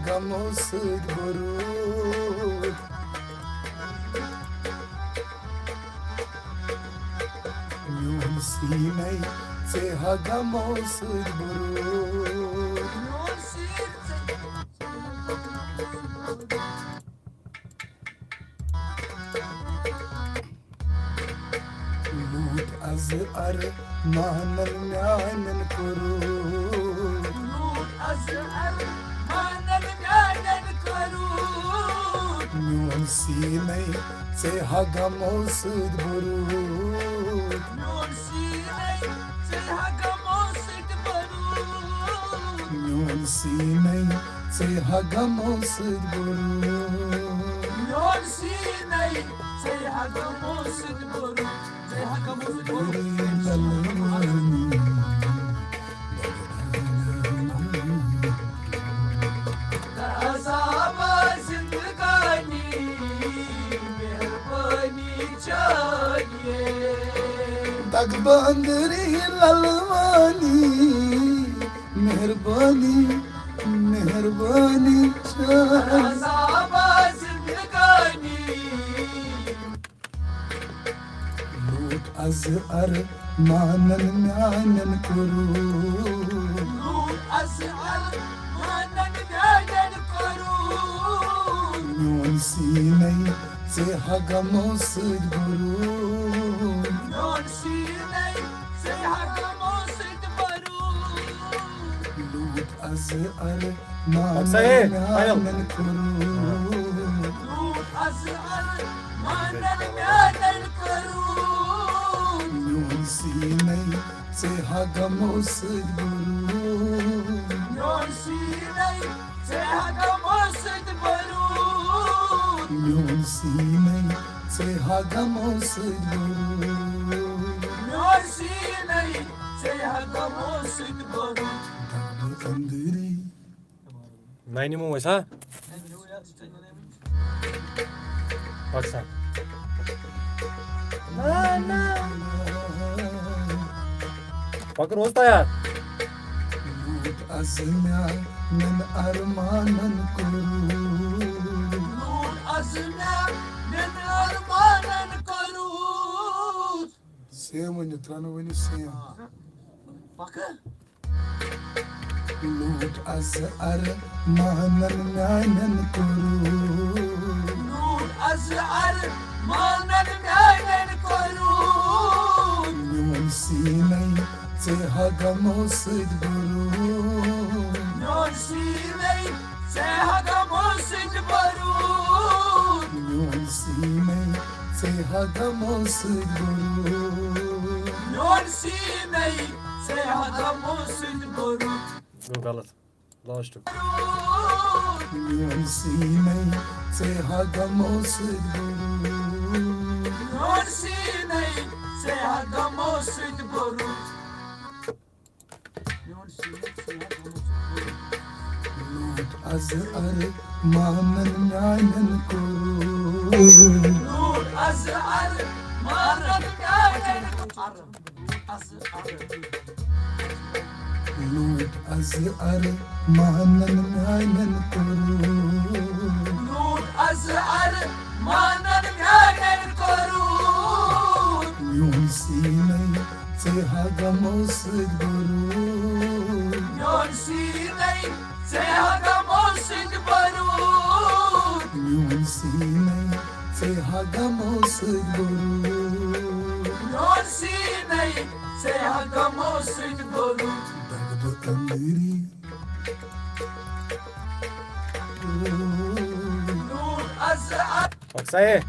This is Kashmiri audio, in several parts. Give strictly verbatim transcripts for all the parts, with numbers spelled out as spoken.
غمو سۭتۍ بوٚرمُت۔ میون سیٖنے ژےٚ ہا غمو سۭتۍ بوٚرمُت۔ لوٗٹھ از ارمانن میانٮ۪ن کوٚرُتھ۔ لوٗٹھ از ارمانن میانٮ۪ن کوٚرُتھ۔ میون سیٖنے ژےٚ ہا غمو سۭتۍ بوٚرمُت۔ میون سیٖنے ژےٚ ہا غمو سۭتۍ بوٚرمُت۔ میون سیٖنے ژےٚ ہا غمو سۭتۍ بوٚرمُت۔ میون سیٖنے ژےٚ ہا غمو سۭتۍ بوٚرمُت۔ ژےٚ ہا غمو سۭتۍ بوٚرمُت۔ للوانی۔ عذابا زندگانی، مہربانی چانیے۔ دگ بندری للوانی، مہربانی، مہربانی چانیے۔ عذابا زندگانی۔ لوٗٹھ از ارمانن میانٮ۪ن کوٚرُتھ۔ لوٗٹھ از ارمانن میانٮ۪ن کوٚرُتھ۔ میون سیٖنے ژےٚ ہا غمو سۭتۍ بوٚرمُت۔ میون سیٖنے ژےٚ ہا غمو سۭتۍ بوٚرمُت۔ لوٗٹھ از ارمانن میانٮ۪ن کوٚرُتھ۔ لوٗٹھ از ارمانن میانٮ۪ن کوٚرُتھ۔ میون سیٖنے ژےٚ ہا غمو سۭتۍ بوٚرمُت۔ میون سیٖنے ژےٚ ہا غمو سۭتۍ بوٚرمُت۔ میون سیٖنے ژےٚ ہا غمو سۭتۍ بوٚرمُت۔ میون سیٖنے ژےٚ ہا غمو سۭتۍ بوٚرمُت۔ دگہٕ أنٛدری۔ نَیہِ نِمو أسۍ، ہا؟ پَک سا۔ نہ، نہ۔ پَکُن اوس تیار۔ لوٗٹھ از میانٮ۪ن ارمانن کوٚرُتھ۔ لوٗٹھ از میانٮ۪ن ارمانن کوٚرُتھ۔ سیم ؤنِو، ترٛنہٕ ؤنِو سیم۔ پَکہٕ۔ لوٗٹھ از ارمانن میانٮ۪ن کوٚرُتھ۔ لوٗٹھ از ارمانن میانٮ۪ن کوٚرُتھ۔ میون سیٖنے ژےٚ ہا غمو سۭتۍ بوٚرمُت۔ میون سیٖنے ژےٚ ہا غمو سۭتۍ بوٚرمُت۔ میون سیٖنے ژےٚ ہا غمو سۭتۍ بوٚرمُت۔ میون سیٖنے ژےٚ ہا غمو سۭتۍ بوٚرمُت۔ گوٚو غلط۔ لاسٹُک۔ میون سیٖنے ژےٚ ہا غمو سۭتۍ بوٚرمُت۔ میون سیٖنے ژےٚ ہا غمو سۭتۍ بوٚرمُت۔ میون سیٖنے ژےٚ ہا غمو سۭتۍ بوٚرمُت۔ لوٗٹھ از ارمانن میانٮ۪ن کوٚرُتھ۔ لوٗٹھ از ارمانن میانٮ۪ن کوٚرُتھ۔ لوٗٹھ از ارمانن میانٮ۪ن کوٚرُتھ۔ لوٗٹھ از ارمانن میانٮ۪ن کوٚرُتھ۔ میون سیٖنے ژےٚ ہا غمو سۭتۍ بوٚرمُت۔ میون سیٖنے ژےٚ ہا غمو سۭتۍ بوٚرمُت۔ میون سیٖنے ژےٚ ہا غمو سۭتۍ بوٚرمُت۔ میون سیٖنے ژےٚ ہا غمو سۭتۍ بوٚرمُت۔ دگہٕ أنٛدری۔ لوٗٹھ از ار- پک سا ہے۔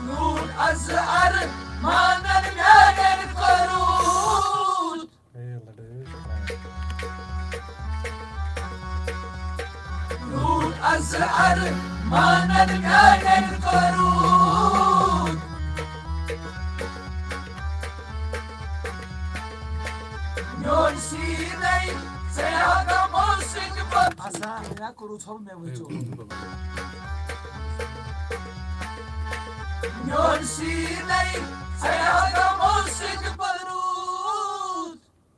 لوٗٹھ از ارمانن میانٮ۪ن کوٚرُتھ۔ اے لڑٲے چھِ ترٛاوان۔ لوٗٹھ از ارمانن میانٮ۪ن کوٚرُتھ۔ میون سیٖنے ژےٚ ہا غمو سۭتۍ بوٚرمُت۔ اسا، یا کوٚرُتھ ژھۄپہٕ مےٚ وٕچھو۔ میون سیٖنے ژےٚ ہا غمو سۭتۍ بوٚرمُت۔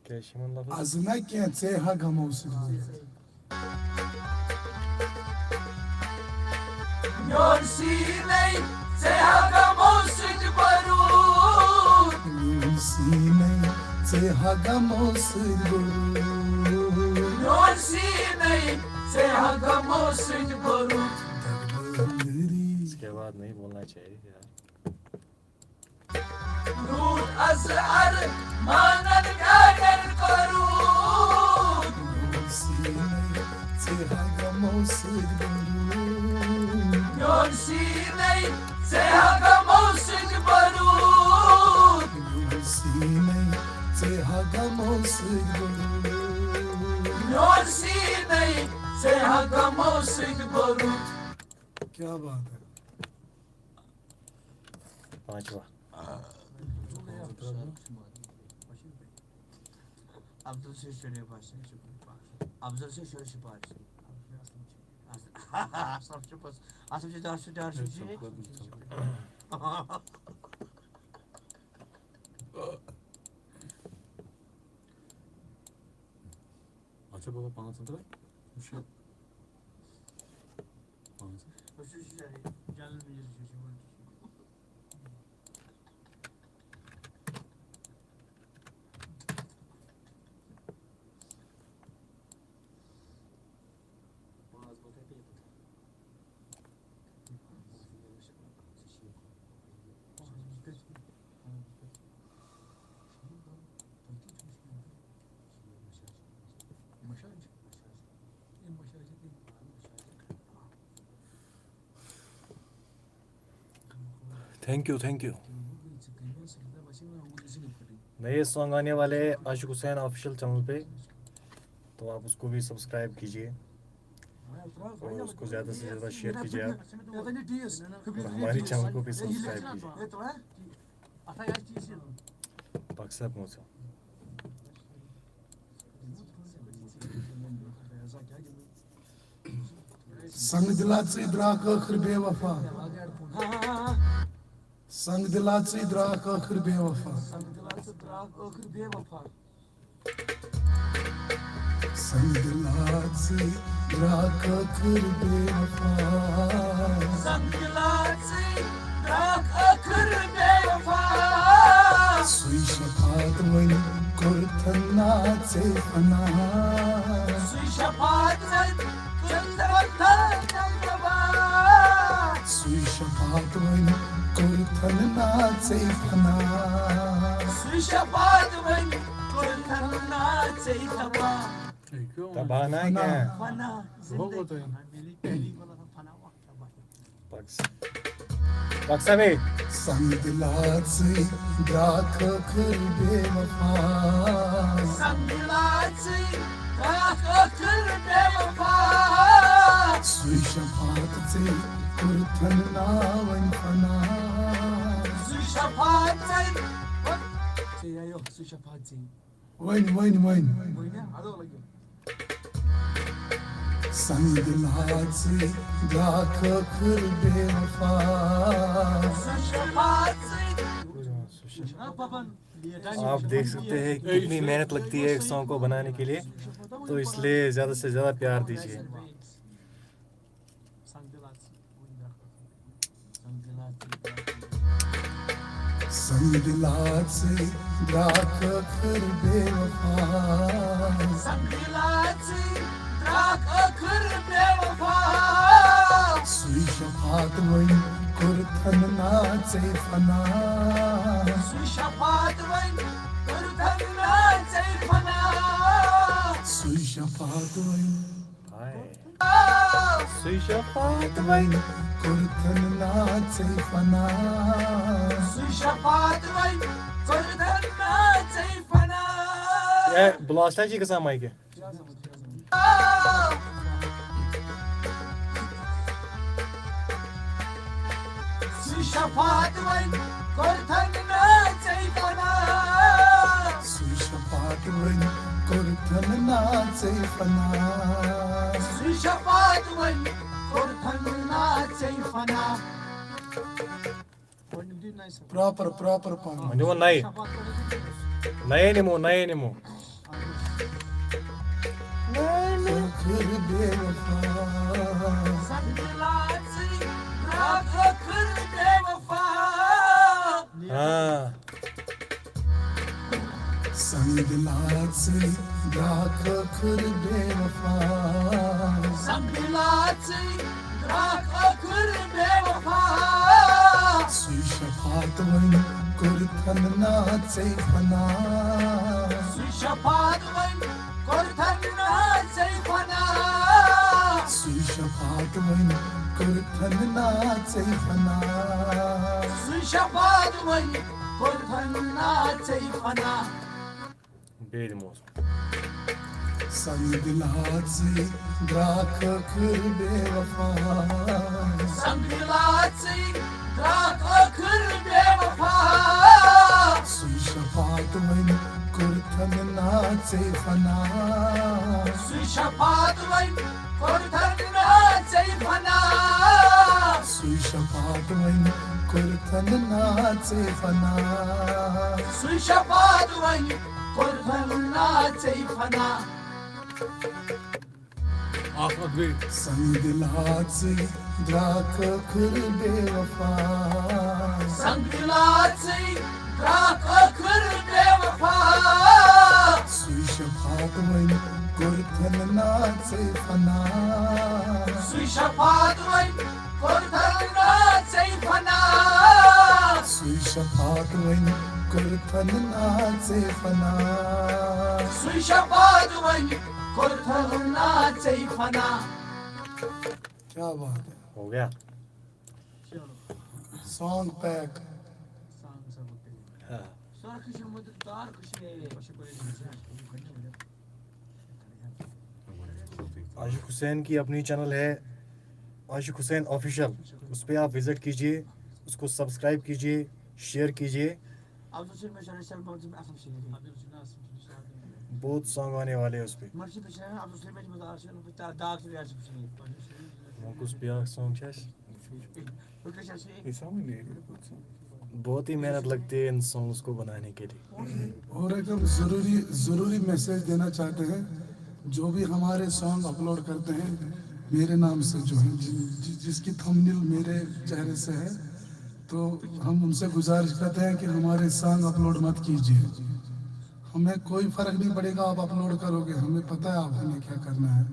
کیٛاہ چھِ یِمَن لفظ؟ از نہ کینٛہہ، ژے ہا غمو سۭتۍ گوٚو۔ میون سیٖنے، ژےٚ ہا غمو سۭتۍ بوٚرُتھ۔ میون سیٖنے، ژے ہا غمو سۭتۍ بوٚرُتھ۔ میون سیٖنے، ژےٚ ہا غمو سۭتۍ بوٚرُتھ۔ دردٲری۔ اس کے بعد نہیں بولنا چاہیے یار۔ روٗد از ارمانن میانٮ۪ن کوٚرُتھ۔ میون سیٖنے، ژے ہا غمو سۭتۍ بوٚرُتھ۔ میون سیٖنے، ژےٚ ہا غمو سۭتۍ بوٚرُتھ۔ میون سیٖنے، ژے ہا غمو سۭتۍ بوٚرُتھ۔ میون سیٖنے، ژےٚ ہا غمو سۭتۍ بوٚرُتھ۔ کیا بات ہے۔ پانچواں۔ عبدل سے شریف آسہِ۔ عبدل سے شریف چھِ پارس۔ اصل چھِ پس، اصل چھِ دار چھِ دار چھِ۔ اچھا بابا، پانٛژھ ہتھ رۄپیہِ۔ پانٛژھ ہتھ۔ جنرل میجر چھِ یِوان۔ Thank U, thank U. نئے سانگ آنے والے ہیں عاشق حسین آفیشل چینل پہ، تو آپ اس کو بھی سبسکرائب کیجیے اور اس کو زیادہ سے زیادہ شیئر کیجیے آپ۔ ہمارے چینل کو بھی سبسکرائب کیجیے۔ پک سا پونٛسہٕ۔ سنگ دلا ژٕے درٛاکھ ٲخٕر بے وفا۔ سنگ دلا ژٕے درٛاکھ ٲخٕر بے وفا۔ سنگ دلا ژٕ درٛاکھ ٲخٕر بے وفا۔ سنگ دلا ژٕے درٛاکھ ٲخٕر بے وفا۔ سنگ دلا ژٕے درٛاکھ ٲخٕر بے وفا۔ سُے شفاعت وۄنۍ کوٚرتھن نا ژے فنا۔ سُے شفاعت وۄنۍ کوٚرتھن نا ژے فنا۔ سُے شفاعت وۄنۍ کوٚرتھن نا ژے فنا۔ سُے شفاعت وۄنۍ کوٚرتھن نا ژے فنا۔ تباہ نا کینٛہہ۔ فنا زندگی۔ پک سا۔ پک سا بے۔ سنگ دلا ژٕے درٛاکھ ٲخٕر بے وفا۔ سنگ دلا ژٕے درٛاکھ ٲخٕر بے وفا۔ سُے شفاعت ژے کوٚرتھن نا وۄنۍ فنا۔ سُے شفاعت ژے۔ ژے آیو، سُے شفاعت ژے۔ وۄنۍ، وۄنۍ، وۄنۍ۔ وۄنۍ ہا، ادٕ لگیو۔ سنگ دلا ژٕے درٛاکھ ٲخٕر بے وفا۔ سُے شفاعت ژے۔ ہاں، پاپا۔ آپ دیکھ سکتے ہیں کتنی محنت لگتی ہے ایک سانگ کو بنانے کے لیے، تو اس لیے زیادہ سے زیادہ پیار دیجیے۔ سنگ دلا ژٕے درٛاکھ ٲخٕر بے وفا۔ سنگ دلا ژٕے درٛاکھ ٲخٕر بے وفا۔ سُے شفاعت وۄنۍ کوٚرتھن نا ژے فنا۔ سُے شفاعت وۄنۍ کوٚرتھن نا ژے فنا۔ سُے شفاعت وۄنۍ۔ ہائے۔ سُے شفاعت وۄنۍ کوٚرتھن نا ژے فنا۔ سُے شفاعت وۄنۍ کوٚرتھن نا ژے فنا۔ اے، بلاسٹ ہا چھِ گژھان مایکہِ۔ سُے شفاعت وۄنۍ کوٚرتھن نا ژے فنا۔ سُے شفاعت وۄنۍ کوٚرتھن نا ژے فنا۔ سُے شفاعت وۄنۍ کوٚرتھن نا ژے فنا۔ پراپر، پراپر پہم۔ وۄنۍ دِمو نَیہِ۔ نَیے نِمو، نَیے نِمو۔ ٲخر بے وفا۔ سنگ دلا ژٕے درٛاکھ ٲخر بے وفا۔ ہاں۔ سنگ دلا ژٕے درٛاکھ ٲخر بے وفا۔ سنگ دلا ژٕے درٛاکھ ٲخر بے وفا۔ سُے شفاعت وۄنۍ کوٚرتھن نا ژے فنا۔ سُے شفاعت وۄنۍ کوٚرتھن نا ژے فنا۔ سُے شفاعت وۄنۍ کوٚرتھن نا ژے فنا۔ سُے شفاعت وۄنۍ کوٚرتھن نا ژے فنا۔ بیٚیہِ دِموس۔ سنگ دلا ژٕے درٛاکھ ٲخر بے وفا۔ سنگ دلا ژٕے درٛاکھ ٲخر بے وفا۔ سُے شفاعت وۄنۍ کوٚرتھن نا ژے فنا۔ سُے شفاعت وۄنۍ کوٚرتھن نا ژے فنا۔ سُے شفاعت وۄنۍ کوٚرتھن نا ژے فنا۔ سُے شفاعت وۄنۍ کوٚرتھن نا ژے فنا۔ اکھ اکھ گٔے۔ سنگ دلا ژٕے درٛاکھ ٲخر بے وفا۔ سنگ دلا ژٕے درٛاکھ ٲخر بے وفا۔ سُے شفاعت وۄنۍ کوٚرتھن نا ژے فنا۔ سُے شفاعت وۄنۍ کوٚرتھن نا ژے فنا۔ سُے شفاعت وۄنۍ کوٚرتھن نا ژے فنا۔ سُے شفاعت وۄنۍ کوٚرتھن نا ژے فنا۔ کیا بات ہے۔ ہو گیا۔ Song pack. ہاں۔ عاشق حسین کی اپنی چینل ہے، عاشق حسین آفیشل، اس پہ آپ وزٹ کیجیے، اس کو سبسکرائب کیجیے، شیئر کیجیے۔ عبدالشریف میں چھ سر بہت اصل شریف۔ بہت سانگ آنے والے ہیں اس پہ۔ مرشی پہ چھ عبدالشریف میں مدار چھ داغ چھ یار چھ۔ وۄنۍ کُس بیٛاکھ سانگ چھُ اَسہِ؟ بہت اصل شریف۔ بہت ہی محنت لگتی ہے ان سانگس کو بنانے کے لیے۔ اور ایک ہم ضروری ضروری میسج دینا چاہتے ہیں، جو بھی ہمارے سانگ اپلوڈ کرتے ہیں میرے نام سے، جو ہے جن- جس کی تھمبنیل میرے چہرے سے ہے، تو ہم ان سے گزارش کرتے ہیں کہ ہمارے سانگ اپلوڈ مت کیجیے۔ ہمیں کوئی فرق نہیں پڑے گا، آپ اپلوڈ کرو گے، ہمیں پتہ ہے آپ ہمیں کیا کرنا ہے،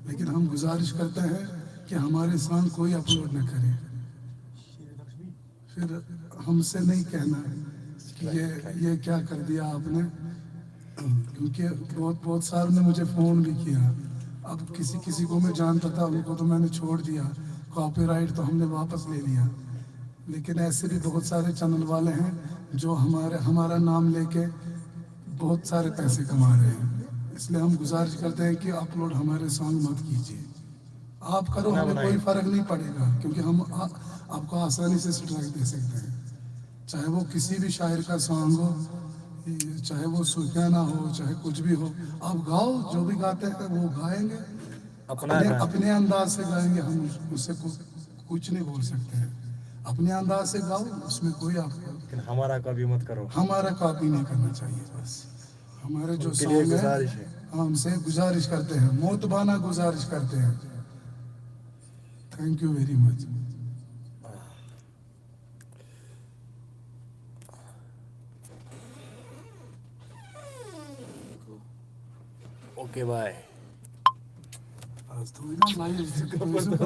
لیکن ہم گزارش کرتے ہیں کہ ہمارے سانگ کوئی اپلوڈ نہ کرے۔ پھر ہم سے نہیں کہنا کہ یہ یہ کیا کر دیا آپ نے، کیونکہ بہت بہت ساروں نے مجھے فون بھی کیا۔ اب کسی کسی کو میں جانتا تھا، ان کو تو میں نے چھوڑ دیا، کاپی رائٹ تو ہم نے واپس لے لیا، لیکن ایسے بھی بہت سارے چینل والے ہیں جو ہمارے ہمارا نام لے کے بہت سارے پیسے کما رہے ہیں۔ اس لیے ہم گزارش کرتے ہیں کہ اپلوڈ ہمارے سانگ مت کیجیے۔ آپ کرو، ہمیں کوئی فرق نہیں پڑے گا، کیونکہ ہم آ- آپ کو آسانی سے اسٹرائک دے سکتے ہیں، چاہے وہ کسی بھی شاعر کا سانگ ہو، چاہے وہ صوفیانہ ہو، چاہے کچھ بھی ہو، آپ گاؤ، جو بھی گاتے ہیں وہ گائیں گے۔ اپنا اپنے انداز۔ اپنے انداز سے گائیں گے ہم، اس سے کچھ کچھ نہیں بول سکتے ہیں۔ اپنے انداز سے گاؤ، اس میں کوئی آپ کو لیکن ہمارا کاپی مت کرو۔ ہمارا کاپی نہیں کرنا چاہیے۔ بس ہمارے جو ان کے لیے سانگ ہیں، گزارش ہے۔ ہم سے گزارش کرتے ہیں، محتبانہ گزارش کرتے ہیں۔ Thank you very much. Okay bye. آج تو نا لائیو